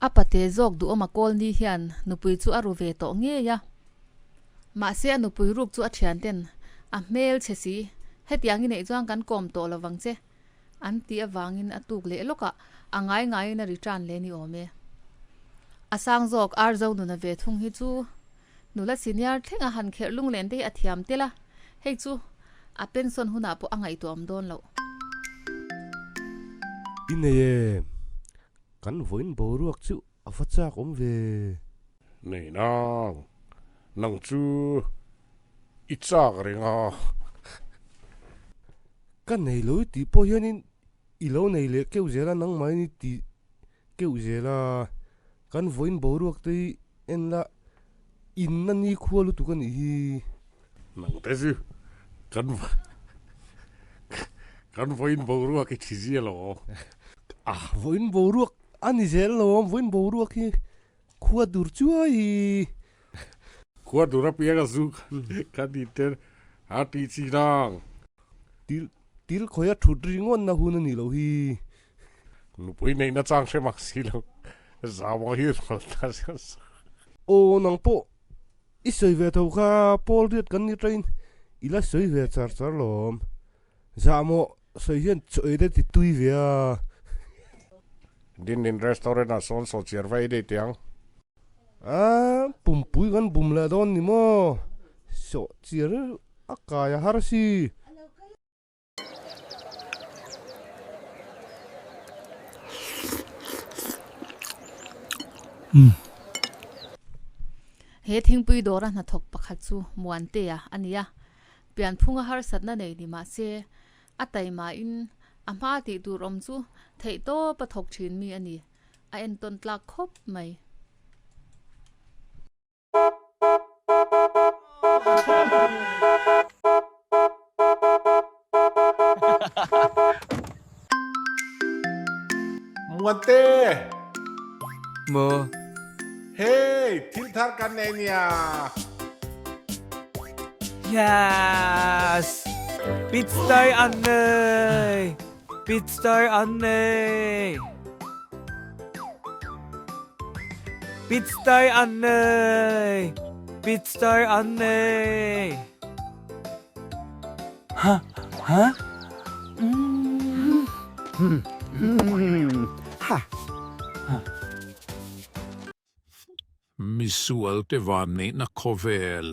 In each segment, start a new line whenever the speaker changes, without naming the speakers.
A pate zawk duhawma kawl ni hian nupui chu a ru ve tawh ngei a. Mahse a nupui ruk chu a thianten a hmel chhe si, hetiang i neih chuan kan kawm tawh lo vang che an tih avangin a tuk leh lawkah a ngai ngaiin a return leh ni awm e. A sang zawk Arzo nuna ve thung hi chu nula senior thleng a han kherh lunglen te hi a thiam tel a, hei chu a pension hunah pawh a ngaihtuah awm dawn loh.
I nei em? Kan vawiin boruak chu a va chak awm ve.
Nei nang, nang chu i chak reng a.
Ka nei lo i tih pawh hianin i lo nei leh keuh zel a, nangmahin i ti keuh zel a. Kan vawiin boruak te hi en la inna nikhua lutuk a nih hi.
Nang te chu kan kan vawiin boruak i thi zia lo awm.
A vawiin boruak a ni zel lo awm, vawiin boruak hi khua dur chuai hi.
Khua dur apiang a zu ka ti ter a ti chi nang.
Til til khawia thut ringawn na hun a nih loh hi.
Nupui neihna chang hre mak si lo zau ang hi rawn ta zel.
Aw nang pawh I sawi ve tho kha Paul riat kan ni tain i la sawi ve char char lawm. Zah maw sawi hian chaw ei te ti tui ve a.
Dindin restaurant ah sawn saw chiar va ei daih teh ang.
A pumpui kan bum leh dawn ni maw? Saw chiar a kai a har si.
He thingpui dawra hnathawk pakhat chu Muantea a ni a, pianphunga harsatna nei ni mah se a taimahin a hma tih tur awm chu theihtawp a thawk thin mi a ni, a entawn tlak khawp mai.
Muante!
Maw?
Hey, thil thar kan nei nia!
Yes! Pitstar an nei! Pitstar an nei! Pitstar an nei! Pitstar an nei!
Ha? Ha? Mm. Hmm. Hmm. Ha. Ha.
Misualte vanneihna khawvel.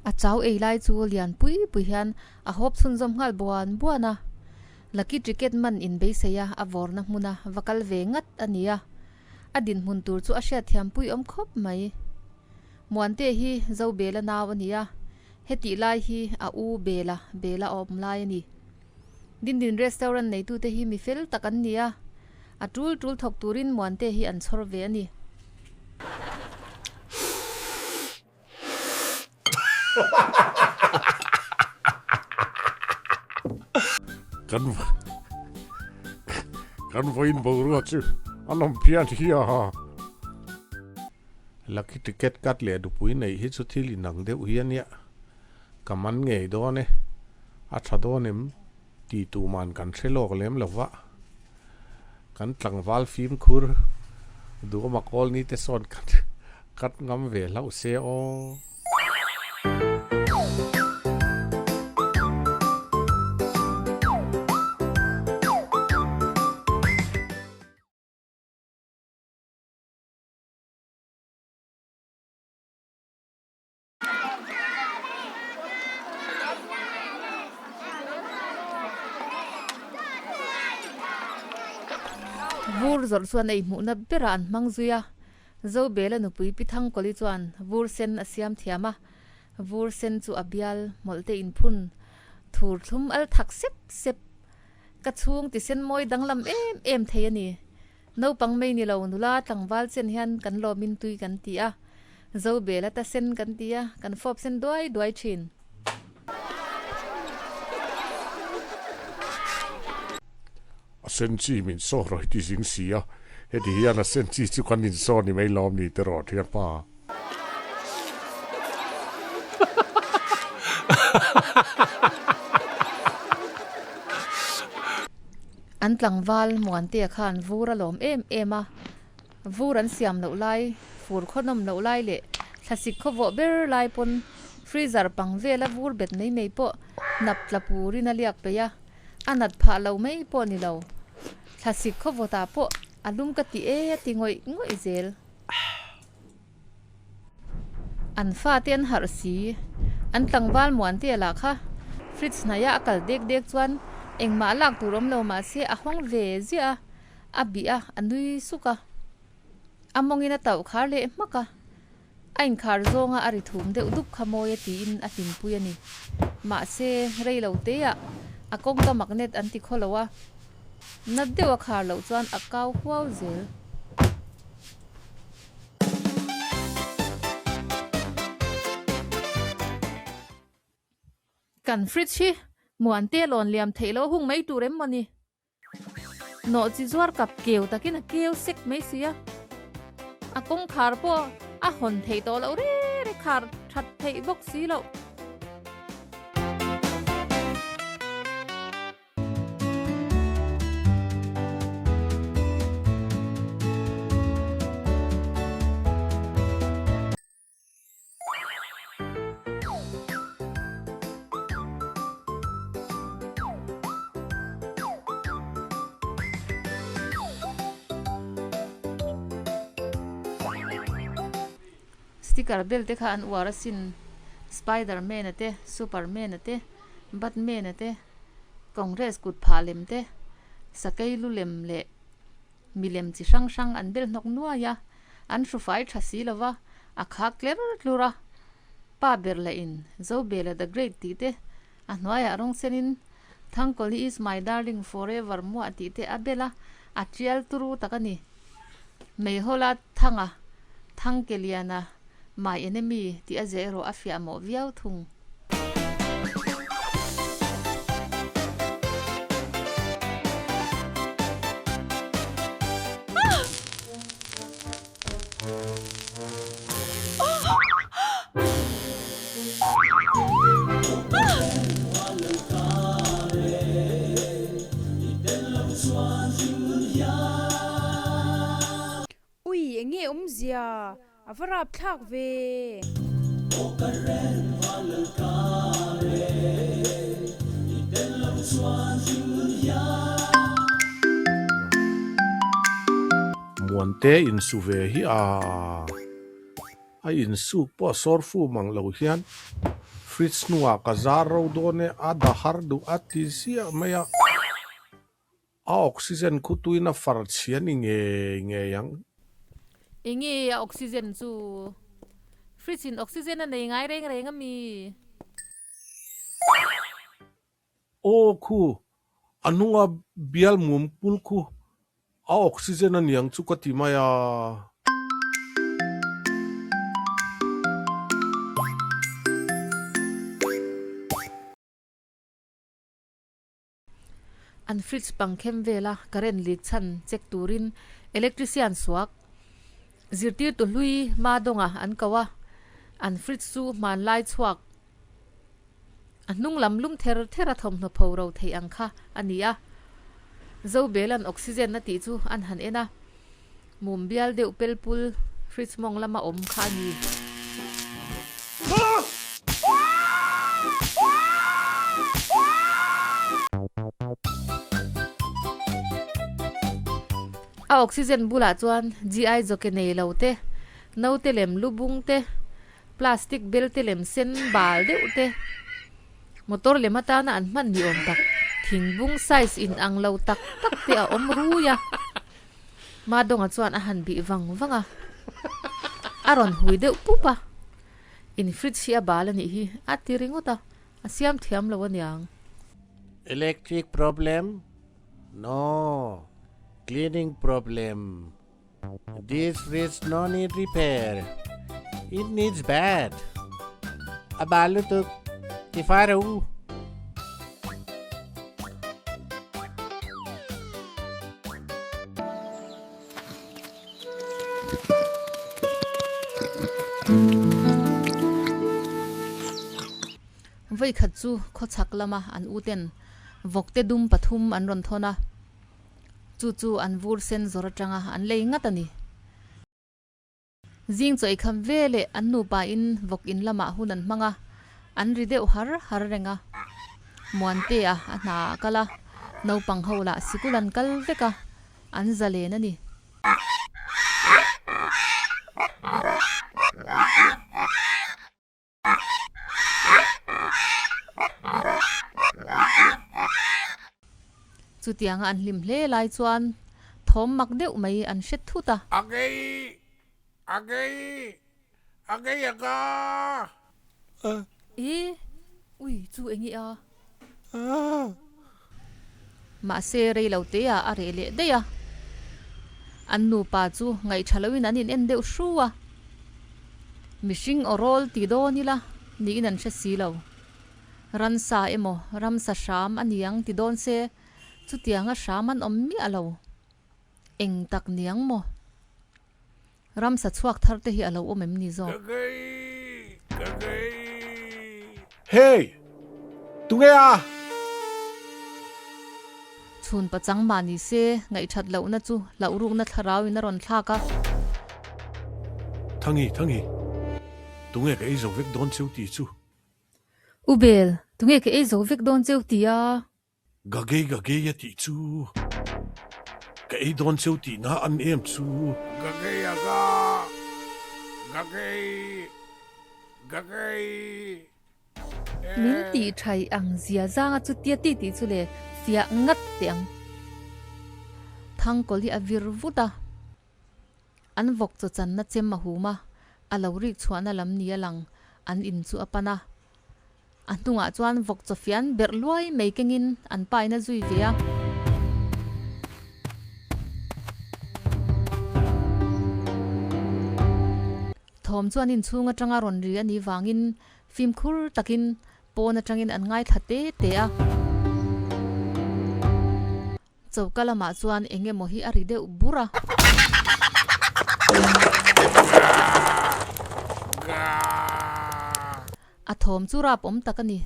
A chau ei lai chu lian pui pui hian a hawp chhunzawm nghal buan buan a. Lucky ticket man in beisei a, a vawrna hmuna va kal ve ngat a ni a. A dinhmun tur chu a hriatthiam pui awm khawp mai. Muante hi Zobela nau a ni a, hetih lai hi a u Bela, Bela a awm lai a ni. Dindin restaurant neitute hi mi fel tak an ni a, a tul tul thawk turin Muante hi an chhawr ve a ni.
Kan kan vawiin boruak chu a nawm phian hi a. Lucky ticket cut leh nupui neih hi chu thil inang deuh hi a nia. Ka man ngei dawn e. A tha dawn em tih tuman kan hre lawk lem lo va. Kan tlangval fimkhur duhawma kawl ni te sawn kan cut ngam ve hlauh se aw.
Vur zawrh chuan ei hmuhna berah an hmang zui a, Zobela nupui Pi Thangkawli chuan vur sen a siam thiam a, vur sen chu a bial hmawlh te inphun thur thlum al thak sep sep ka chhung ti sen mawi danglam em em thei a ni. Naupang mai ni lo, nula tlangval chen hian kan lawmin tui kan ti a, Zobel ata sen kan ti a, kan fawp sen duai duai thin.
A sen chi min saw rawih ti zing si a, heti hian a sen chi chu kan insaw ni mai lawm ni tiraw thianpa.
An tlangval Muantea khan vur a lawm em em a, vur an siam loh lai, fur khawnawm loh lai leh thlasik khawvawh ber lai pawn freezer pang vela vur bet mai mai pawh hnap tla purin a liak peih a, a nat phah lo mai pawh ni lo. Thlasik khawvawtah pawh a lum ka ti e a ti ngawih ngawih zel. An fate an harh si. An tlangval Muantea lah kha fridge hnaia a kal dek dek chuan engmah lak tur awm lo mahse a hawng ve ziah a, a bih a, a nui suk a. A mawngin a tauh khar leh hmak a, a inkhar zawnga a ri thum deuh dup kha mawi a tiin a hlimpui a ni. Mahse, rei lo teah a kawngka magnet an ti khaw lo a, nat deuh a khar loh chuan a kau huau zel. Kan fridge hi Muante lawn liam theih loh hung mai tur em maw ni? Nawh chi zuar kap keu takin a keu sek mai si a, a kawngkhar pawh a hawn theih tawh loh re re khar that theih bawk si loh. Sticker bel te kha an uar asin Spiderman a te Superman a te Batman a te Congress kut phah lem te sakei lu lem leh milem chi hrang hrang an bel hnawk nuai a an hrufai tha si lova a khak tler tlur a pa ber leh in Zobela the great tih te a hnuaiah rawng sen in Thangkawli is my darling forever muah tih te a bel a a tial turu tak a ni Meihawla Thanga Thangkeliana my enemy tih a zeh erawh a fiah mawh viau thung.
Ui, enge awmzia? A va rap thlak ve.
Muante insu ve hi a a insuk pawh a sawr fu mang lo hian fridge hnungah ka zar ro dawn e a da har duh a ti ziah mai a. A oxygen khu tuin a far chhia ni ngei ngei ang.
Enge a oxygen chu? Fridge in oxygen a nei ngai reng reng ami?
Aw khu, a hnunga bial mum pul khu a oxygen a niang chu ka ti mai a.
An fridge pang khem vela current leak chhan check turin electrician suak zirtirtu hlui hma dawnga an ko a, an fridge chu hmanlai chhuak a hnung lam lum ther ther a thawmhnaw pho ro theih ang kha a ni a. Zobel an oxygen a tih chu an han en a. Mum bial deuh pel pul fridge mawng lama awm kha a ni. A oxygen bulah chuan GI zawke nei lo te, naute lem lu bung te, plastic bel te lem sen bal deuh te, motor lem atana an hman ni awm tak thingbung size in ang lo tak tak te a awm rui a. Madawnga chuan a han bih vang vang a, a rawn hui deuh pup a, In fridge hi a bal a nih hi, a ti ringawt a, a siam thiam lo aniang.
Electric problem? No, cleaning problem. This fridge no need repair. It needs bad. A bal lutuk, ti fai rawh u.
Vawi Vawikhat chu khawchhak lama an uten vawkte dum pathum an rawn thawn a, chu chu an vur sen zawr atanga an lei ngat a ni. Zing chaw eikham ve leh an nupa in vawk in lamah hun an hmang a, an ri deuh har har reng a. Muantea a hna ah a kal a, naupang ho lah sikul an kal vek a, an zalen a ni. Chutianga an hlim hle lai chuan thawm mak deuh mai an hre thut a.
A ngei! A ngei! A ngei a ka!
E! Ui, chu eng i a? Mahse rei lo te ah a reh leh daih a. An nupa chu ngaihṭha loin an in en deuh hru a. Mihring aw rawl ti dawn ila niin an hre si lo. Ransa emaw ramsa hram a niang ti dawn se chutianga hram an awm miah lo. Eng tak niang maw? Ramsa chhuak thar te hi a lo awm em ni zawk?
Ka ngei! Ka ngei! Hey! Tunge a?
Chhun pachang mah ni se, ngaihthat lohna chu hlauh rukna thlarau in a rawn thlak a.
Thangi, Thangi, tunge ka ei zo vek dawn cheu tih chu?
U Bel, tunge ka ei zo vek dawn cheu tih a?
Gagei gagei a tih chu ka ei dawn cheu tihna an em chu.
Gagei a ga, gagei, gagei e.
Min tih thaih ang zia zanga chutia ti tih chu le fiah ngat teh ang. Thangkawl hi a vir vut a. An vawk chaw channa chem a hum a, a lo rik chhuahna lam ni a lang an in chu a pan a. A hnungah chuan vawk chaw fian berh luai mai kengin an paina zui ve a. Thawm chuan inchhung atanga rawn ri a nih vangin fimkhur takin pawn atangin an ngaithla te te a. Choka lamah chuan eng emaw hi a ri deuh bur a. A thawm chu rap awm tak a ni.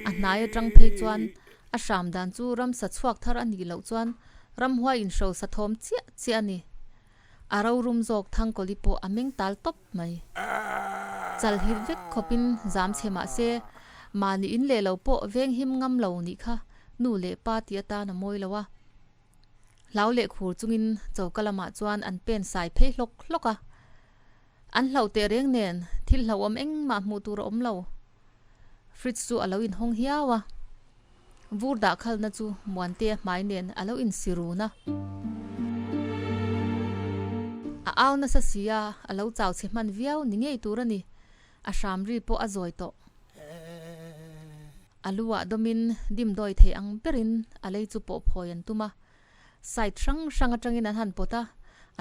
A hnai atang phei chuan a hram dan chu ramsa chhuak thar a nih loh chuan ramhuai inhrosa thawm chiah chiah a ni. A rorum zawk Thangkawli pawh a meng tal tawp mai. Chal hit vek khawpin zam chhe mah se, mahni in leh lo pawh veng him ngam lo nih kha nu leh pa tih atan a mawi lo a. Hlau leh khur chungin choka lamah chuan an pen sai phei hlawk hlawk a. An hlauh teh reng nen thil hlauhawm engmah hmuh tur a awm lo. Fridge chu a lo inhawng hiau a. Vur dah khalna chu Muantea hmai nen a lo insi run a. A au nasa si a, a lo chau chhe hman viau ni ngei tur a ni. A hram ri pawh a zawi tawh. A lu ah dawmin dimdawi thei ang berin a lei chu pawh phawi an tum a. Side hrang hrang atangin an han pawt a,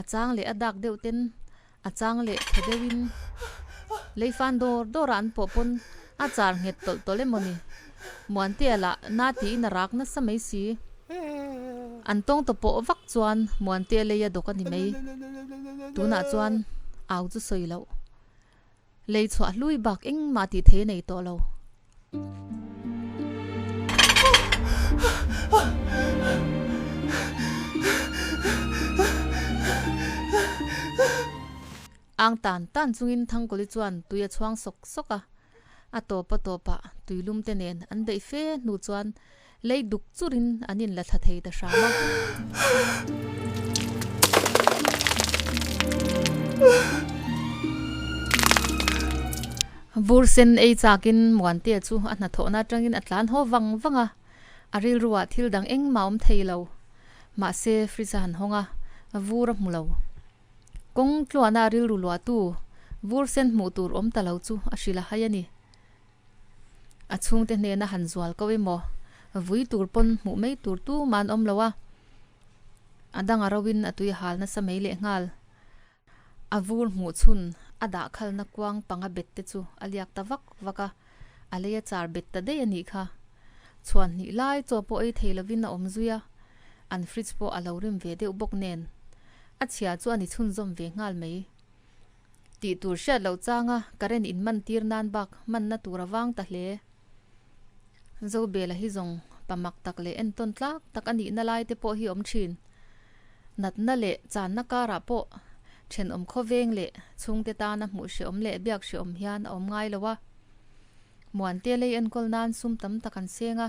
a chang leh a dak deuh ten a chang leh tha deuhin lei fan dawr dawrah an pawh pawn a char nghet tawlh tawlh emaw ni. Muantea lah na tiin a rak nasa mai si. An tawng ta pawh vak chuan Muantea lei a dawk a ni mai. Tunah chuan au chu sawi loh. Lei chhuah hlui bak engmah tih thei a nei tawh lo. Ang tan tan chungin Thangkawli chuan tui a chhuang sawk sawk a, a tawp a tawpah tui lum te nen an beih fe hnu chuan Lei duk churin an inla thla thei ta hram a. Vur sen ei chakin Muantea chu a hnathawhna atangin a tlan haw vang vang a, a rilruah thil dang engmah awm thei lo. Mahse fridge a han hawng a, vur a hmu lo. Kawng tluahna a rilru luahtu vur sen hmuh tur awm ta lo chu a hrilh a hai a ni. A chhungte hnena han zual ko emaw, vui tur pawn hmuh mai tur tumah an awm lo a, a dang a roin a tui a hal nasa mai leh nghal. A vur hmuh chhun a dah khalna kuang panga bet te chu a liak ta vak vak a, a lei a char bet ta daih a nih kha. Chhuan hnih lai chaw pawh ei thei lovin a awm zui a, an fridge pawh a lo rim ve deuh bawk nen a chhia chu a ni chhunzawm ve nghal mai. Tih tur hriat loh changa current in man tir nan bak hmanna tur a vang ta hle. Zobela hi zawng pa mak tak leh entawn tlak tak a nihna lai te pawh hi awm thin. Natna leh channa karah pawh thenawm khawveng leh chhungte tana hmuh hreawm leh biak hreawm hian a awm ngai lo a. Muante lei enkawl nan sum tam tak an seng a.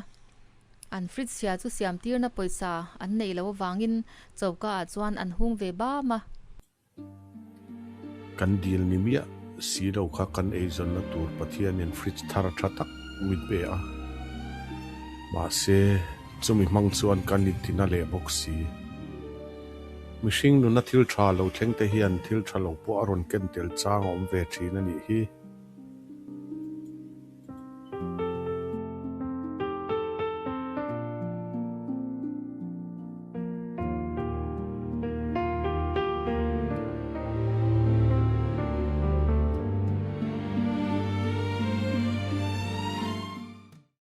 An fridge chhia chu siam tirna pawisa an neih loh avangin choka ah chuan an hung ve bam a.
Kan dil ni miah si lo kha kan eizawnna tur Pathianin fridge thar tha tak min pe a. Mahse, chumi hmang chuan kan intina leh bawk si. Mihring nuna thil tha lo thleng te hian thil tha lo pawh a rawn ken tel chang a awm ve thin a nih hi.